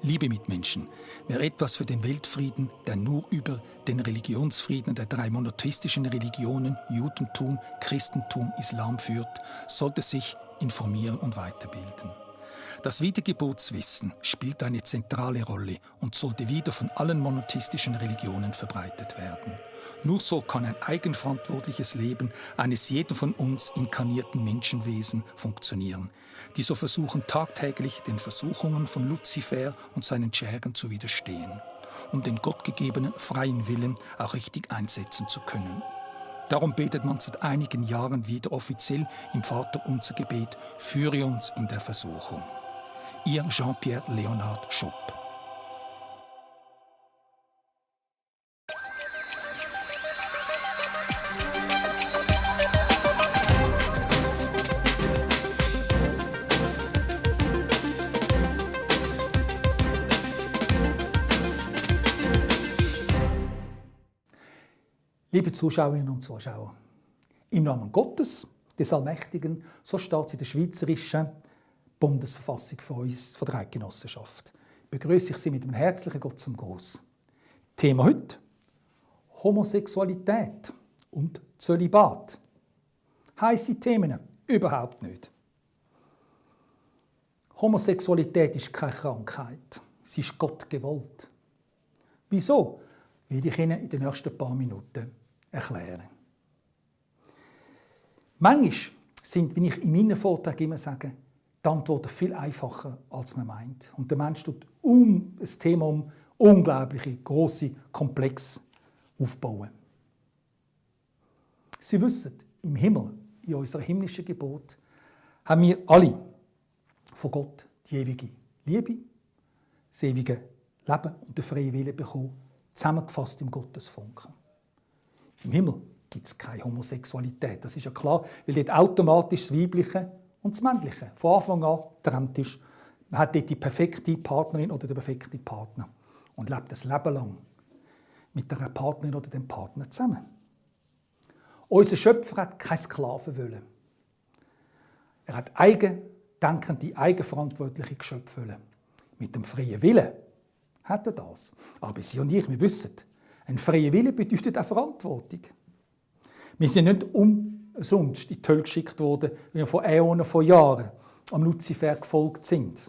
Liebe Mitmenschen, wer etwas für den Weltfrieden, der nur über den Religionsfrieden der drei monotheistischen Religionen Judentum, Christentum, Islam führt, sollte sich informieren und weiterbilden. Das Wiedergeburtswissen spielt eine zentrale Rolle und sollte wieder von allen monotheistischen Religionen verbreitet werden. Nur so kann ein eigenverantwortliches Leben eines jeden von uns inkarnierten Menschenwesen funktionieren, die so versuchen tagtäglich den Versuchungen von Luzifer und seinen Schergen zu widerstehen, um den gottgegebenen freien Willen auch richtig einsetzen zu können. Darum betet man seit einigen Jahren wieder offiziell im Vaterunser-Gebet: Führe uns in der Versuchung. Ihr Jean-Pierre Leonard Schupp. Liebe Zuschauerinnen und Zuschauer, im Namen Gottes, des Allmächtigen, so steht es in der schweizerischen Bundesverfassung für uns, von der Eidgenossenschaft, begrüße ich Sie mit einem herzlichen Gott zum Gruß. Thema heute: Homosexualität und Zölibat. Heisse Themen? Überhaupt nicht. Homosexualität ist keine Krankheit, sie ist Gott gewollt. Wieso? Werde ich Ihnen in den nächsten paar Minuten erklären. Manchmal sind, wie ich in meinen Vorträgen immer sage, die Antworten viel einfacher, als man meint. Und der Mensch tut das Thema unglaubliche, grosse Komplex aufbauen. Sie wissen, im Himmel, in unserer himmlischen Geburt, haben wir alle von Gott die ewige Liebe, das ewige Leben und den freien Willen bekommen, zusammengefasst im Gottesfunken. Im Himmel gibt es keine Homosexualität, das ist ja klar, weil dort automatisch das Weibliche und das Männliche von Anfang an getrennt ist. Man hat dort die perfekte Partnerin oder den perfekten Partner und lebt das Leben lang mit der Partnerin oder dem Partner zusammen. Unser Schöpfer hat keine Sklaven wollen. Er hat eigendenkende, eigenverantwortliche Geschöpfe wollen. Mit dem freien Willen hat er das. Aber Sie und ich, wir wissen, ein freier Wille bedeutet auch Verantwortung. Wir sind nicht umsonst in die Hölle geschickt worden, wie wir vor Äonen, vor Jahren am Luzifer gefolgt sind.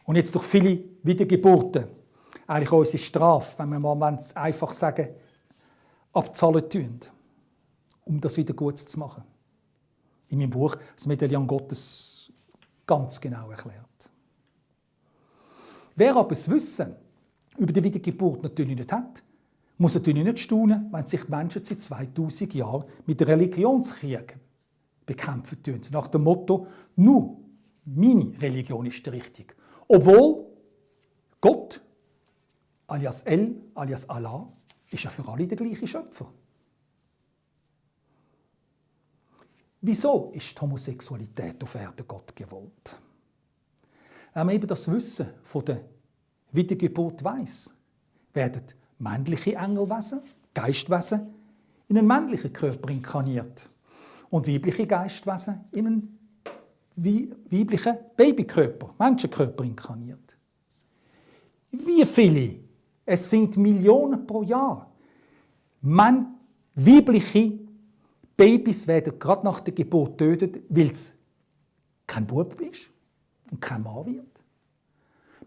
Und jetzt durch viele Wiedergeburten, eigentlich unsere Strafe, wenn wir mal einfach sagen, abzahlen tun, um das wieder gut zu machen. In meinem Buch «Das Medaillon Gottes» ganz genau erklärt. Wer aber das Wissen über die Wiedergeburt natürlich nicht hat, muss natürlich nicht staunen, wenn sich die Menschen seit 2000 Jahren mit Religionskriegen bekämpfen tun. Nach dem Motto, nur meine Religion ist die richtige. Obwohl Gott, alias El, alias Allah, ist ja für alle der gleiche Schöpfer. Wieso ist die Homosexualität auf Erden Gott gewollt? Wenn man eben das Wissen von der Wiedergeburt weiss, werden männliche Engelwesen, Geistwesen, in einen männlichen Körper inkarniert und weibliche Geistwesen in einen weiblichen Babykörper, Menschenkörper inkarniert. Wie viele? Es sind Millionen pro Jahr. Weibliche Babys werden gerade nach der Geburt getötet, weil es kein Bub ist und kein Mann wird.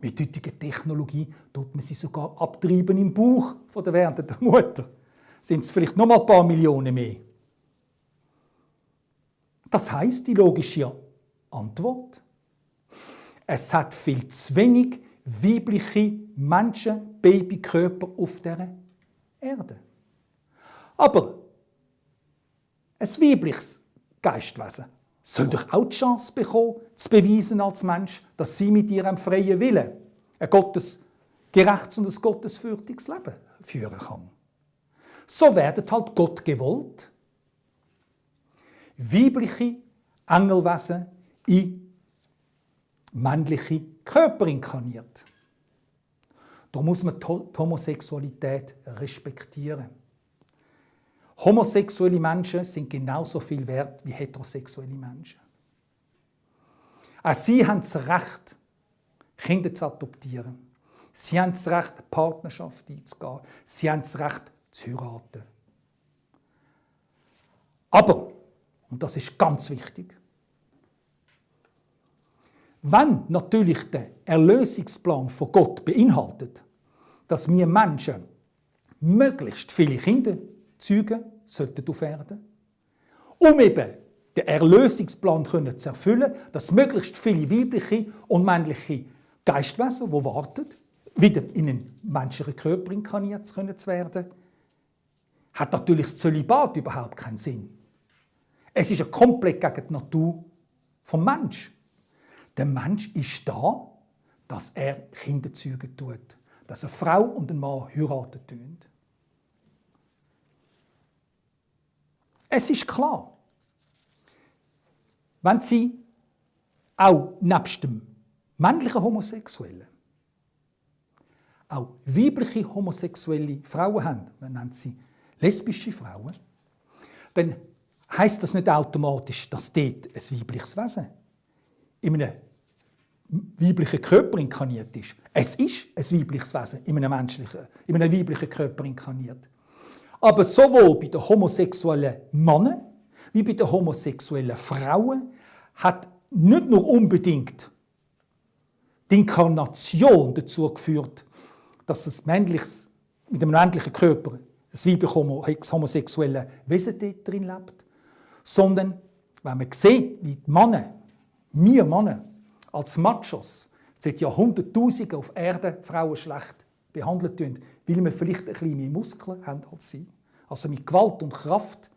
Mit heutiger Technologie tut man sie sogar abtreiben im Bauch von der werdenden Mutter. Sind es vielleicht noch mal ein paar Millionen mehr. Das heisst, die logische Antwort: Es hat viel zu wenig weibliche Menschen, Babykörper auf dieser Erde. Aber ein weibliches Geistwesen soll doch auch die Chance bekommen, zu beweisen als Mensch, dass sie mit ihrem freien Willen ein gottesgerechtes und ein gottesfürchtiges Leben führen kann. So werden halt Gott gewollt weibliche Engelwesen in männliche Körper inkarniert. Da muss man die Homosexualität respektieren. Homosexuelle Menschen sind genauso viel wert wie heterosexuelle Menschen. Auch sie haben das Recht, Kinder zu adoptieren. Sie haben das Recht, eine Partnerschaft einzugehen. Sie haben das Recht, zu heiraten. Aber, und das ist ganz wichtig, wenn natürlich der Erlösungsplan von Gott beinhaltet, dass wir Menschen möglichst viele Kinder zeugen sollten auf Erden, um eben den Erlösungsplan zu erfüllen, dass möglichst viele weibliche und männliche Geistwesen, die warten, wieder in einen menschlichen Körper inkarniert zu werden, hat natürlich das Zölibat überhaupt keinen Sinn. Es ist ja komplett gegen die Natur des Menschen. Der Mensch ist da, dass er Kinder zeugen tut, dass eine Frau und ein Mann heiraten tun. Es ist klar, wenn sie auch nebst dem männlichen Homosexuellen auch weibliche homosexuelle Frauen haben, man nennt sie lesbische Frauen, dann heisst das nicht automatisch, dass dort ein weibliches Wesen in einem weiblichen Körper inkarniert ist. Es ist ein weibliches Wesen in einem weiblichen Körper inkarniert. Aber sowohl bei den homosexuellen Männern wie bei den homosexuellen Frauen hat nicht nur unbedingt die Inkarnation dazu geführt, dass es mit einem männlichen Körper das weibliche homosexuelle Wesen dort drin lebt, sondern wenn man sieht, wie die Männer, wir Männer, als Machos seit Jahrhunderttausenden auf Erde Frauen schlecht behandelt werden, weil wir vielleicht ein bisschen mehr Muskeln haben als sie. Also mit Gewalt und Kraft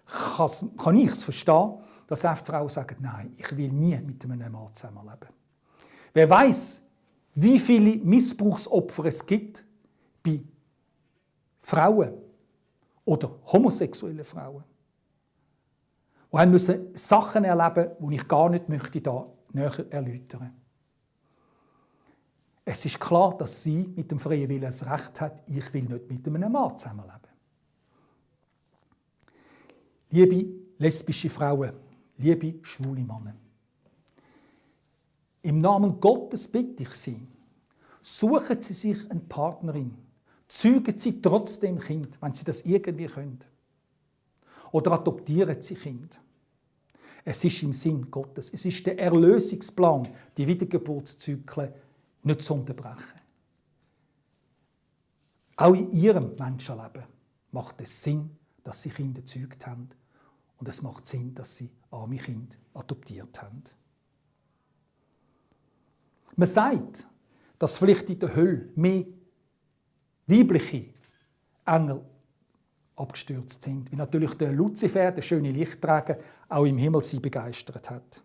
kann ich es verstehen, dass oft Frauen sagen, nein, ich will nie mit einem Mann zusammenleben. Wer weiß, wie viele Missbrauchsopfer es gibt bei Frauen oder homosexuellen Frauen, die haben müssen Sachen erleben, die ich gar nicht möchte da näher erläutern. Es ist klar, dass sie mit dem freien Willen das Recht hat, ich will nicht mit einem Mann zusammenleben. Liebe lesbische Frauen, liebe schwule Männer, im Namen Gottes bitte ich Sie, suchen Sie sich eine Partnerin, zeugen Sie trotzdem Kind, wenn Sie das irgendwie können. Oder adoptieren Sie Kind. Es ist im Sinn Gottes. Es ist der Erlösungsplan, die Wiedergeburtszyklen nicht zu unterbrechen. Auch in Ihrem Menschenleben macht es Sinn, dass Sie Kinder gezeugt haben. Und es macht Sinn, dass Sie arme Kinder adoptiert haben. Man sagt, dass vielleicht in der Hölle mehr weibliche Engel abgestürzt sind, wie natürlich der Luzifer, der schöne Lichtträger, auch im Himmel sie begeistert hat.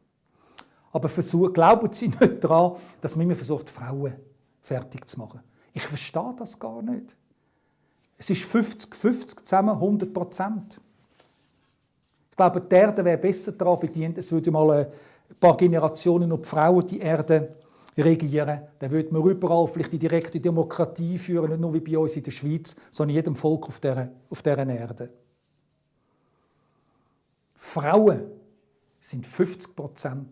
Aber glauben Sie nicht daran, dass man immer versucht, Frauen fertig zu machen. Ich verstehe das gar nicht. Es ist 50-50 zusammen, 100%. Ich glaube, die Erde wäre besser daran bedient, es würde mal ein paar Generationen noch die Frauen die Erde regieren. Dann würde man überall vielleicht die direkte Demokratie führen, nicht nur wie bei uns in der Schweiz, sondern in jedem Volk auf dieser Erde. Frauen sind 50%,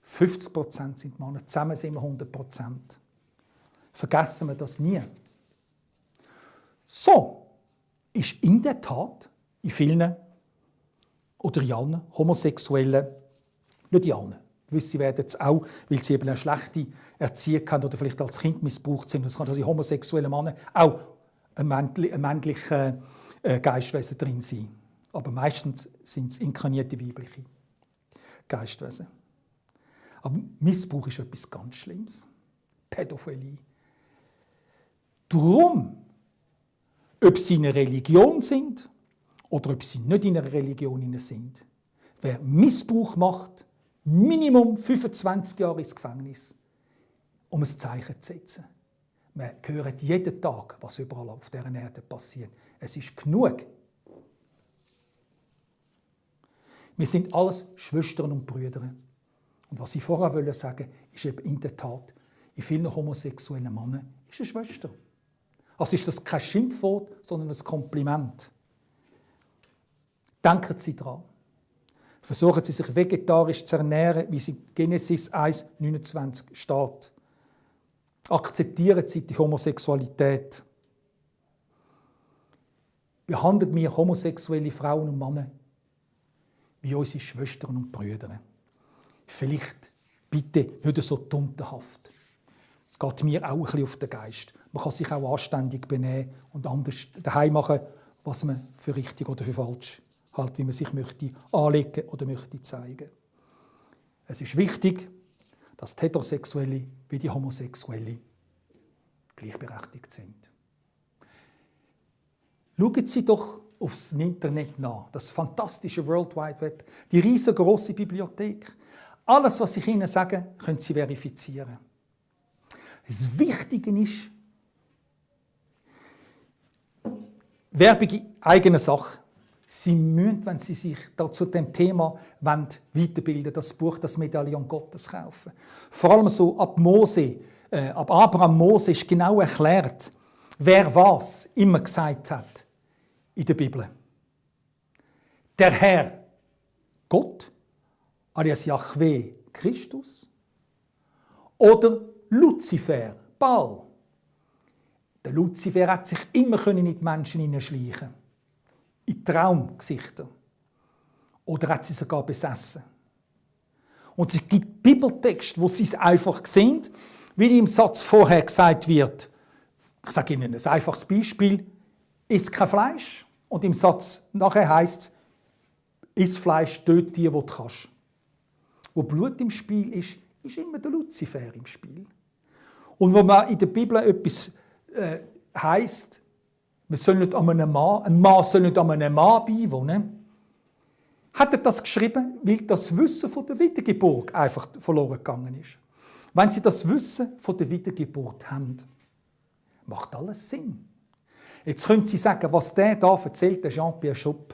50% sind Männer, zusammen sind wir 100%. Vergessen wir das nie. So ist in der Tat in vielen oder in allen Homosexuellen, nicht in allen, gewisse werden es auch, weil sie eben eine schlechte Erziehung haben oder vielleicht als Kind missbraucht sind. Es kann also in homosexuellen Männern auch ein männliches Geistwesen drin sein. Aber meistens sind es inkarnierte weibliche Geistwesen. Aber Missbrauch ist etwas ganz Schlimmes. Pädophilie. Darum, ob sie in einer Religion sind oder ob sie nicht in einer Religion sind, wer Missbrauch macht, Minimum 25 Jahre ins Gefängnis, um ein Zeichen zu setzen. Wir hören jeden Tag, was überall auf dieser Erde passiert. Es ist genug. Wir sind alles Schwestern und Brüder. Und was ich vorher sagen wollte, ist eben in der Tat, in vielen homosexuellen Männern ist eine Schwester. Also ist das kein Schimpfwort, sondern ein Kompliment. Denken Sie daran. Versuchen Sie sich vegetarisch zu ernähren, wie es in Genesis 1,29 steht. Akzeptieren Sie die Homosexualität. Behandelt wir homosexuelle Frauen und Männer wie unsere Schwestern und Brüder. Vielleicht bitte nicht so tuntenhaft. Geht mir auch ein bisschen auf den Geist. Man kann sich auch anständig benehmen und anders daheim machen, was man für richtig oder für falsch hält, wie man sich möchte anlegen oder möchte zeigen. Es ist wichtig, dass die Heterosexuelle wie die Homosexuelle gleichberechtigt sind. Schauen Sie doch aufs Internet nach, das fantastische World Wide Web, die riesengroße Bibliothek. Alles, was ich Ihnen sage, können Sie verifizieren. Das Wichtige ist, Werbung in eigener Sache. Sie müssen, wenn Sie sich da zu dem Thema weiterbilden, das Buch «Das Medaillon Gottes» kaufen. Vor allem so ab Abraham Mose ist genau erklärt, wer was immer gesagt hat in der Bibel. Der Herr Gott, alias Jahwe Christus, oder Luzifer, Baal. Der Luzifer hat sich immer in die Menschen hineinschleichen, in Traumgesichter. Oder hat sie sogar besessen. Und es gibt Bibeltexte, wo sie es einfach sehen, wie im Satz vorher gesagt wird. Ich sage Ihnen ein einfaches Beispiel: Iss kein Fleisch. Und im Satz nachher heisst es: Iss Fleisch, töte die, wo du kannst. Wo Blut im Spiel ist immer der Luzifer im Spiel. Und wo man in der Bibel etwas heisst, man soll nicht ein Mann soll nicht einem Mann beiwohnen, hat er das geschrieben, weil das Wissen von der Wiedergeburt einfach verloren gegangen ist. Wenn Sie das Wissen von der Wiedergeburt haben, macht alles Sinn. Jetzt können Sie sagen, was der da erzählt, der Jean-Pierre Schupp.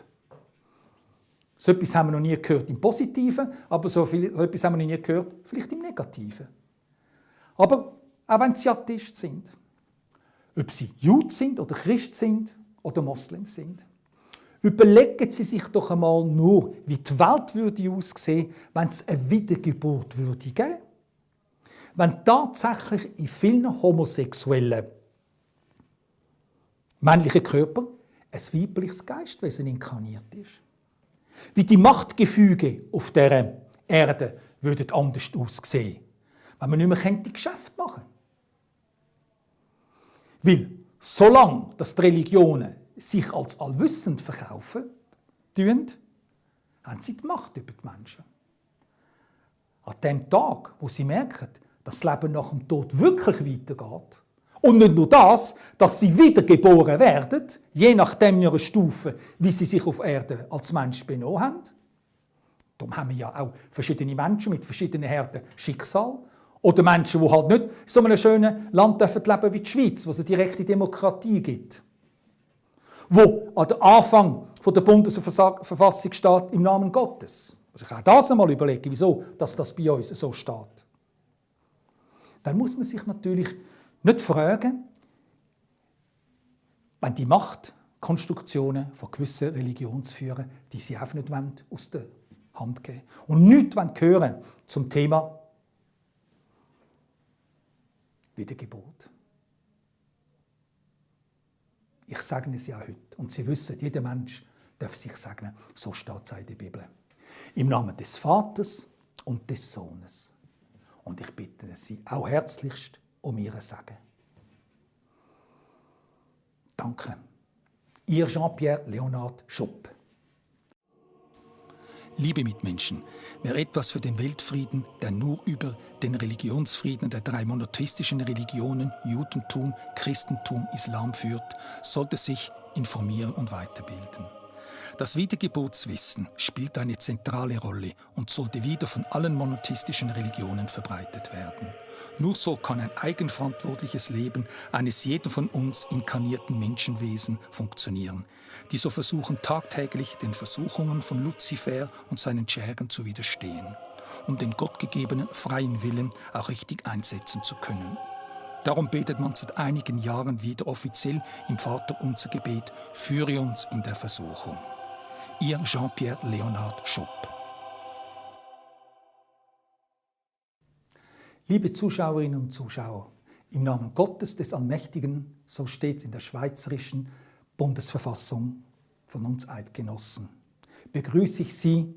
So etwas haben wir noch nie gehört im Positiven, aber so etwas haben wir noch nie gehört, vielleicht im Negativen. Aber auch wenn Sie Atheist sind, ob Sie Jude sind oder Christ sind oder Moslem sind, überlegen Sie sich doch einmal nur, wie die Welt würde aussehen, wenn es eine Wiedergeburt würde geben. Wenn tatsächlich in vielen homosexuellen männlichen Körpern ein weibliches Geistwesen inkarniert ist. Wie die Machtgefüge auf dieser Erde würden anders aussehen, wenn man nicht mehr Geschäfte machen könnte. Weil, solange dass die Religionen sich als allwissend verkaufen, haben sie die Macht über die Menschen. An dem Tag, wo sie merken, dass das Leben nach dem Tod wirklich weitergeht, und nicht nur das, dass sie wiedergeboren werden, je nachdem ihrer Stufe, wie sie sich auf Erde als Mensch benommen haben. Darum haben wir ja auch verschiedene Menschen mit verschiedenen Herden Schicksal. Oder Menschen, die halt nicht in so einem schönen Land leben dürfen wie die Schweiz, wo es eine direkte Demokratie gibt. Wo an der Anfang der Bundesverfassung steht, im Namen Gottes. Also ich kann das einmal überlegen, wieso dass das bei uns so steht. Dann muss man sich natürlich nicht fragen, wenn die Machtkonstruktionen von gewissen Religionsführern, die sie einfach nicht aus der Hand geben wollen. Und nichts hören zum Thema Wiedergeburt. Ich segne Sie auch heute. Und Sie wissen, jeder Mensch darf sich segnen. So steht es in der Bibel. Im Namen des Vaters und des Sohnes. Und ich bitte Sie auch herzlichst um Ihren Segen. Danke. Ihr Jean-Pierre Leonard Schupp. Liebe Mitmenschen, wer etwas für den Weltfrieden, der nur über den Religionsfrieden der drei monotheistischen Religionen Judentum, Christentum, Islam führt, sollte sich informieren und weiterbilden. Das Wiedergeburtswissen spielt eine zentrale Rolle und sollte wieder von allen monotheistischen Religionen verbreitet werden. Nur so kann ein eigenverantwortliches Leben eines jeden von uns inkarnierten Menschenwesen funktionieren, die so versuchen tagtäglich den Versuchungen von Luzifer und seinen Schergen zu widerstehen, um den gottgegebenen freien Willen auch richtig einsetzen zu können. Darum betet man seit einigen Jahren wieder offiziell im Vaterunser-Gebet: Führe uns in der Versuchung. Ihr Jean-Pierre Leonard Schupp. Liebe Zuschauerinnen und Zuschauer, Im Namen Gottes des Allmächtigen, so steht es in der Schweizerischen Bundesverfassung von uns Eidgenossen, begrüße ich Sie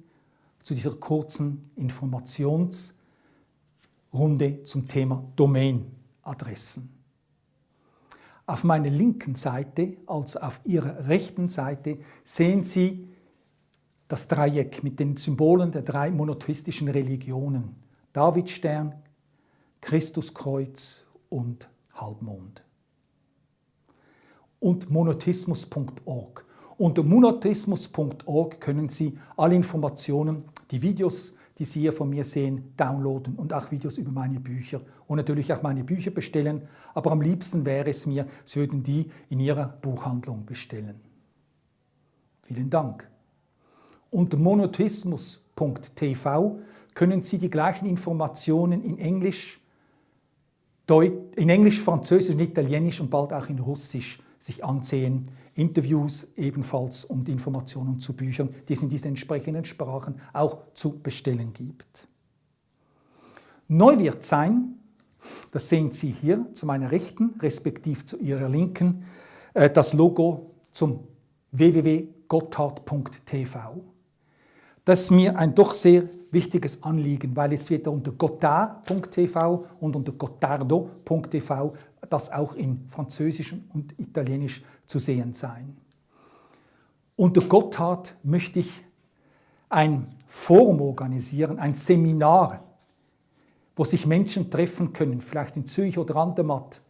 zu dieser kurzen Informationsrunde zum Thema Domainadressen. Auf meiner linken Seite, also auf Ihrer rechten Seite, sehen Sie das Dreieck mit den Symbolen der 3 monotheistischen Religionen: Davidstern, Christuskreuz und Halbmond. Und monotheismus.org. Unter monotheismus.org können Sie alle Informationen, die Videos, die Sie hier von mir sehen, downloaden und auch Videos über meine Bücher und natürlich auch meine Bücher bestellen. Aber am liebsten wäre es mir, Sie würden die in Ihrer Buchhandlung bestellen. Vielen Dank. Unter monotheismus.tv können Sie die gleichen Informationen in Englisch, Französisch und Italienisch und bald auch in Russisch sich ansehen. Interviews ebenfalls und Informationen zu Büchern, die es in diesen entsprechenden Sprachen auch zu bestellen gibt. Neu wird sein, das sehen Sie hier zu meiner Rechten, respektive zu Ihrer Linken, das Logo zum www.gotthard.tv. Das ist mir ein doch sehr wichtiges Anliegen, weil es wird unter gotthard.tv und unter gottardo.tv das auch in Französisch und Italienisch zu sehen sein. Unter Gotthard möchte ich ein Forum organisieren, ein Seminar, wo sich Menschen treffen können, vielleicht in Zürich oder Andermatt,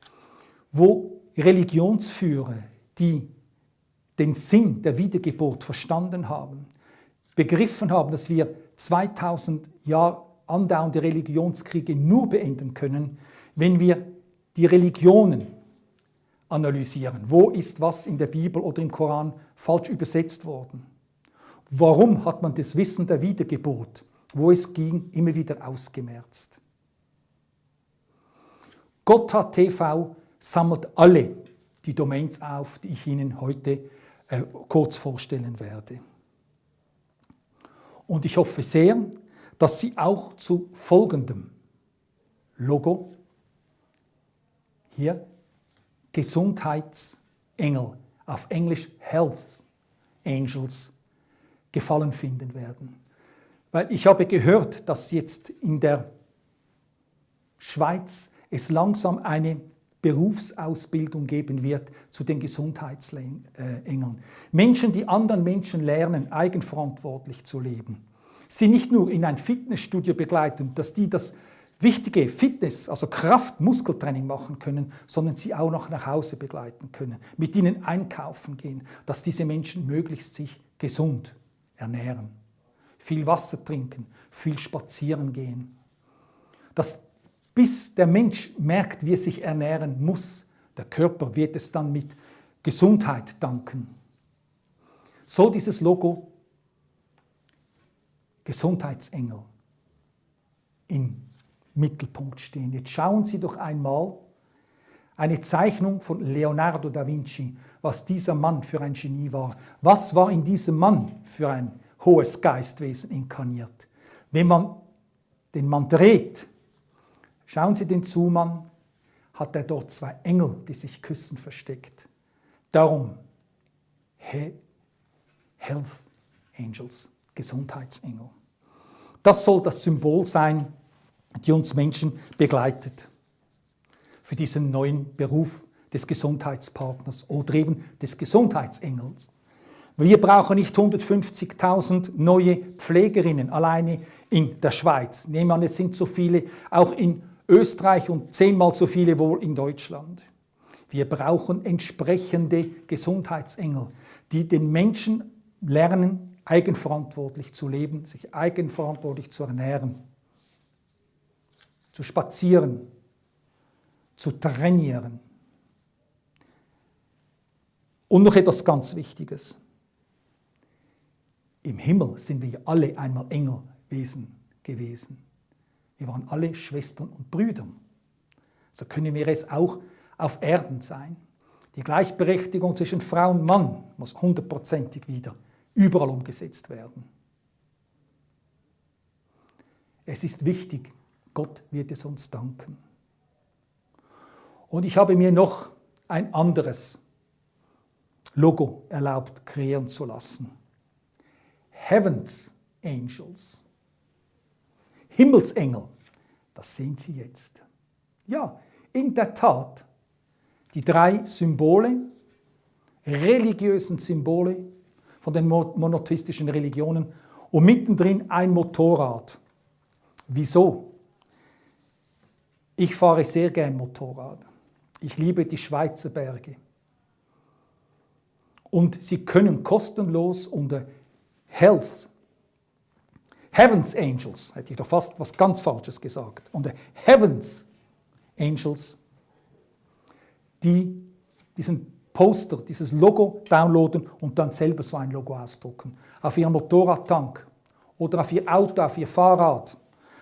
wo Religionsführer, die den Sinn der Wiedergeburt verstanden haben, begriffen haben, dass wir 2000 Jahre andauernde Religionskriege nur beenden können, wenn wir die Religionen analysieren. Wo ist was in der Bibel oder im Koran falsch übersetzt worden? Warum hat man das Wissen der Wiedergeburt, wo es ging, immer wieder ausgemerzt? Gotthard TV sammelt alle die Domains auf, die ich Ihnen heute kurz vorstellen werde. Und ich hoffe sehr, dass Sie auch zu folgendem Logo hier Gesundheitsengel, auf Englisch Health Angels, Gefallen finden werden. Weil ich habe gehört, dass jetzt in der Schweiz es langsam eine Berufsausbildung geben wird zu den Gesundheitsengeln. Menschen, die anderen Menschen lernen, eigenverantwortlich zu leben. Sie nicht nur in ein Fitnessstudio begleiten, dass die das wichtige Fitness, also Kraft-, Muskeltraining machen können, sondern sie auch noch nach Hause begleiten können, mit ihnen einkaufen gehen, dass diese Menschen möglichst sich gesund ernähren, viel Wasser trinken, viel spazieren gehen. Dass bis der Mensch merkt, wie er sich ernähren muss, der Körper wird es dann mit Gesundheit danken. Soll dieses Logo Gesundheitsengel im Mittelpunkt stehen. Jetzt schauen Sie doch einmal eine Zeichnung von Leonardo da Vinci, was dieser Mann für ein Genie war. Was war in diesem Mann für ein hohes Geistwesen inkarniert? Wenn man den Mann dreht, schauen Sie den Zoom-Mann, hat er dort 2 Engel, die sich küssen, versteckt. Darum Health Angels, Gesundheitsengel. Das soll das Symbol sein, die uns Menschen begleitet für diesen neuen Beruf des Gesundheitspartners oder eben des Gesundheitsengels. Wir brauchen nicht 150.000 neue Pflegerinnen alleine in der Schweiz. Nehmen an, es sind so viele auch in Österreich und 10-mal so viele wohl in Deutschland. Wir brauchen entsprechende Gesundheitsengel, die den Menschen lernen, eigenverantwortlich zu leben, sich eigenverantwortlich zu ernähren, zu spazieren, zu trainieren. Und noch etwas ganz Wichtiges. Im Himmel sind wir alle einmal Engelwesen gewesen. Wir waren alle Schwestern und Brüder. So können wir es auch auf Erden sein. Die Gleichberechtigung zwischen Frau und Mann muss 100%ig wieder überall umgesetzt werden. Es ist wichtig, Gott wird es uns danken. Und ich habe mir noch ein anderes Logo erlaubt kreieren zu lassen. Heavens Angels. Himmelsengel. Das sehen Sie jetzt. Ja, in der Tat, die 3 Symbole, religiösen Symbole von den monotheistischen Religionen und mittendrin ein Motorrad. Wieso? Ich fahre sehr gern Motorrad. Ich liebe die Schweizer Berge. Und Sie können kostenlos unter Heavens Angels, hätte ich doch fast was ganz Falsches gesagt, unter Heavens Angels, diesen Poster, dieses Logo downloaden und dann selber so ein Logo ausdrucken. Auf Ihren Motorradtank oder auf Ihr Auto, auf Ihr Fahrrad,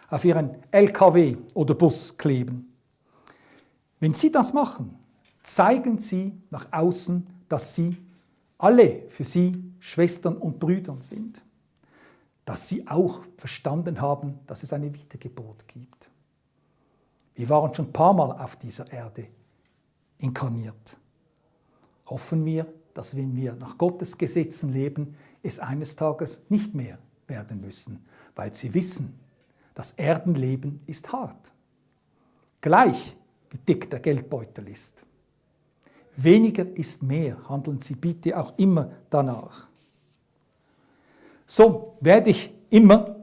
auf Ihren LKW oder Bus kleben. Wenn Sie das machen, zeigen Sie nach außen, dass Sie alle für Sie Schwestern und Brüder sind. Dass Sie auch verstanden haben, dass es eine Wiedergeburt gibt. Wir waren schon ein paar Mal auf dieser Erde inkarniert. Hoffen wir, dass wenn wir nach Gottes Gesetzen leben, es eines Tages nicht mehr werden müssen, weil Sie wissen, das Erdenleben ist hart. Gleich wie dick der Geldbeutel ist. Weniger ist mehr, handeln Sie bitte auch immer danach. So werde ich immer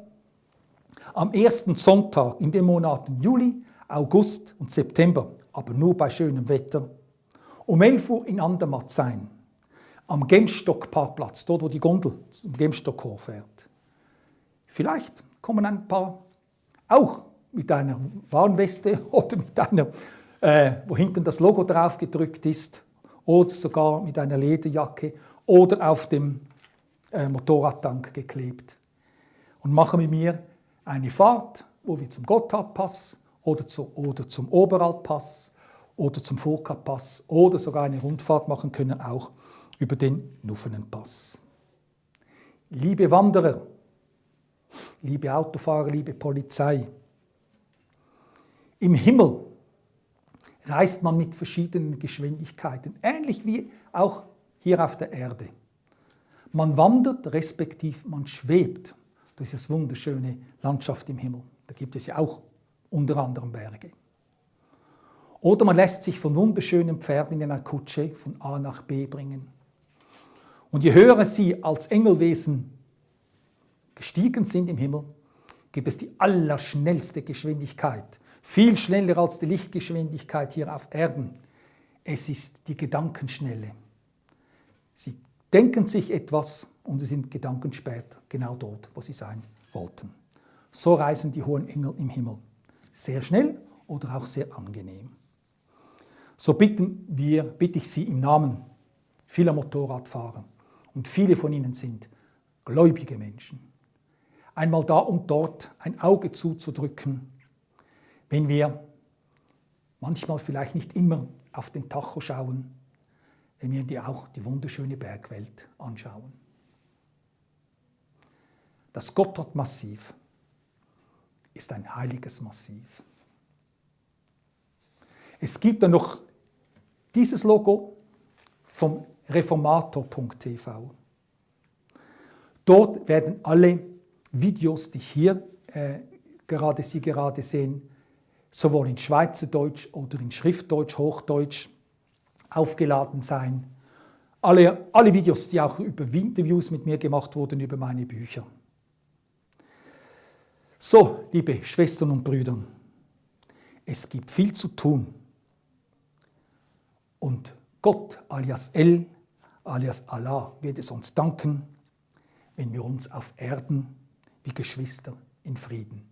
am ersten Sonntag in den Monaten Juli, August und September, aber nur bei schönem Wetter, um 11 Uhr in Andermatt sein, am Gemstock-Parkplatz, dort wo die Gondel zum Gemstock hochfährt. Vielleicht kommen ein paar auch mit einer Warnweste oder mit einer, wo hinten das Logo drauf gedrückt ist, oder sogar mit einer Lederjacke oder auf dem Motorradtank geklebt. Und machen mit mir eine Fahrt, wo wir zum Gotthardpass oder zum Oberalppass oder zum Furka-Pass oder sogar eine Rundfahrt machen können, auch über den Nuffenenpass. Liebe Wanderer, liebe Autofahrer, liebe Polizei, im Himmel reist man mit verschiedenen Geschwindigkeiten, ähnlich wie auch hier auf der Erde. Man wandert, respektive man schwebt durch diese wunderschöne Landschaft im Himmel. Da gibt es ja auch unter anderem Berge. Oder man lässt sich von wunderschönen Pferden in einer Kutsche von A nach B bringen. Und je höher sie als Engelwesen gestiegen sind im Himmel, gibt es die allerschnellste Geschwindigkeit. Viel schneller als die Lichtgeschwindigkeit hier auf Erden. Es ist die Gedankenschnelle. Sie denken sich etwas und sie sind Gedanken später genau dort, wo sie sein wollten. So reisen die hohen Engel im Himmel. Sehr schnell oder auch sehr angenehm. So bitte ich Sie im Namen vieler Motorradfahrer, und viele von ihnen sind gläubige Menschen, einmal da und dort ein Auge zuzudrücken, wenn wir manchmal vielleicht nicht immer auf den Tacho schauen, wenn wir auch die wunderschöne Bergwelt anschauen. Das Gotthardmassiv ist ein heiliges Massiv. Es gibt dann noch dieses Logo vom reformator.tv. Dort werden alle Videos, die Sie gerade sehen, sowohl in Schweizerdeutsch oder in Schriftdeutsch, Hochdeutsch aufgeladen sein. Alle Videos, die auch über Interviews mit mir gemacht wurden, über meine Bücher. So, liebe Schwestern und Brüder, es gibt viel zu tun. Und Gott, alias El, alias Allah, wird es uns danken, wenn wir uns auf Erden wie Geschwister in Frieden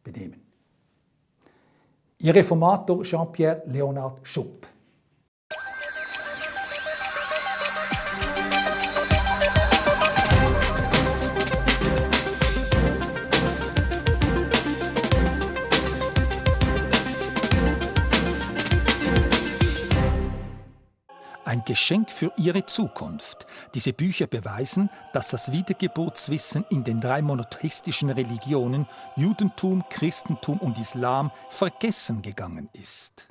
benehmen. Ihr Reformator Jean-Pierre Leonard Schupp. Ein Geschenk für Ihre Zukunft. Diese Bücher beweisen, dass das Wiedergeburtswissen in den 3 monotheistischen Religionen Judentum, Christentum und Islam vergessen gegangen ist.